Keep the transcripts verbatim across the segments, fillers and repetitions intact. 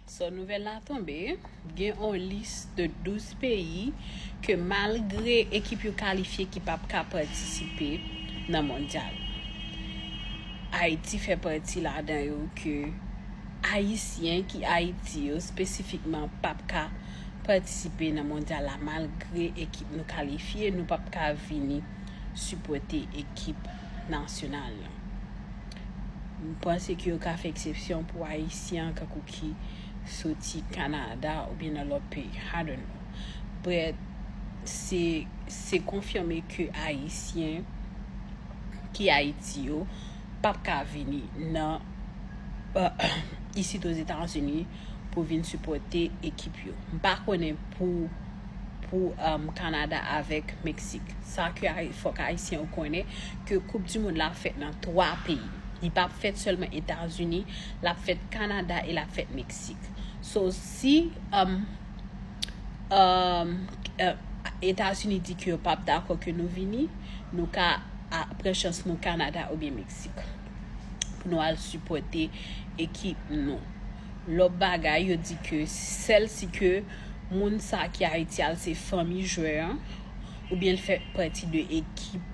So, nouvèl la tonbe, gen yon lis de douz peyi ke malgre ekip yo kalifye ki p ap ka patisipe nan mondyal. Ayiti fè pati ladan yo ke Ayisyen ki Ayiti yo espesifikman p ap ka patisipe nan mondyal la malgre ekip nou kalifye, nou p ap ka vini sipòte ekip nasyonal la. M panse ke yo ka fè eksepsyon pou Ayisyen kankou ki soti Kanada oubyen nan lòt peyi. I don't know. But se se konfime ke Ayisyen ki Ayiti yo p ap ka vini nan uh, isit Ozetazini pou vin sipòte ekip yo. M pa konnen pou pou um, Kanada avèk Meksik. Sa ke fòk Ayisyen yo konnen ke Koup di Mond la fèt nan twa peyi. Li p ap fèt sèlman Etazini, l ap fèt Kanada e l ap fèt Meksik. So si um, um, uh, Etazini di ke yo p ap dakò ke nou vini, nou ka a, pran chans nou Kanada oubyen Meksik pou nou al sipòte ekip nou. Lòt bagay, yo di ke sèl si ke moun sa ki Ayiti al se fanmi jwè an, oubyen l fè pati de ekip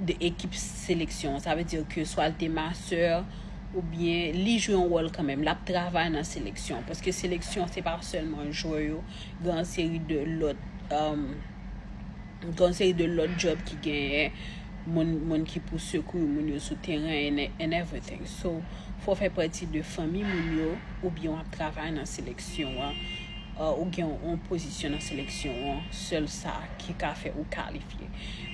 de ekip seleksyon. Sa vle di ke swa l te masè oubyen li jwe yon wòl kanmenm. L ap travay nan seleksyon. Paske seleksyon se pa sèlman jwè yo, gen yon seri de lòt um, gen yon seri de lòt djòb ki genyen, moun, moun ki pou sekou moun yo sou teren and, and everything. So, fò w fè pati de fanmi moun yo oubyen w ap travay nan seleksyon an, uh, ou gen yon pozisyon nan seleksyon an, sèl sa ki ka fè ou kalifye.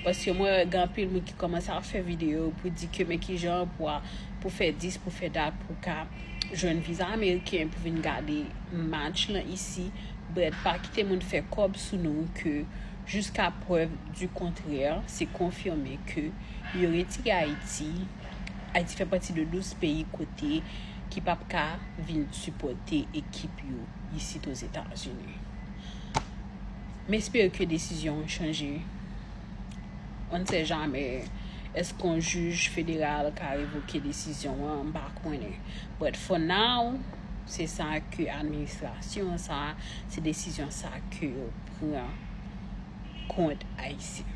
Paske mwen wè gen anpil moun ki kòmanse ap fè videyo pou di ke men kijan pou a, pou fè dis, pou fè dat, pou ka jwenn viza ameriken pou vin gade match lan isi. But pa kite moun fè kòb sou nou ke jiska prèv di kontrè, se konfime ke yo retire Ayiti. Ayiti fè pati de douz peyi kote ki p ap ka vin sipòte ekip yo isit Ozetazini. M espere ke desizyon an chanje. On ne sait jamais. Èske yon jij federal ka revoke desizyon an? M pa konnen. But for now, se sa ke administrasyon sa, se desizyon sa ke yo pran kont Ayisyen.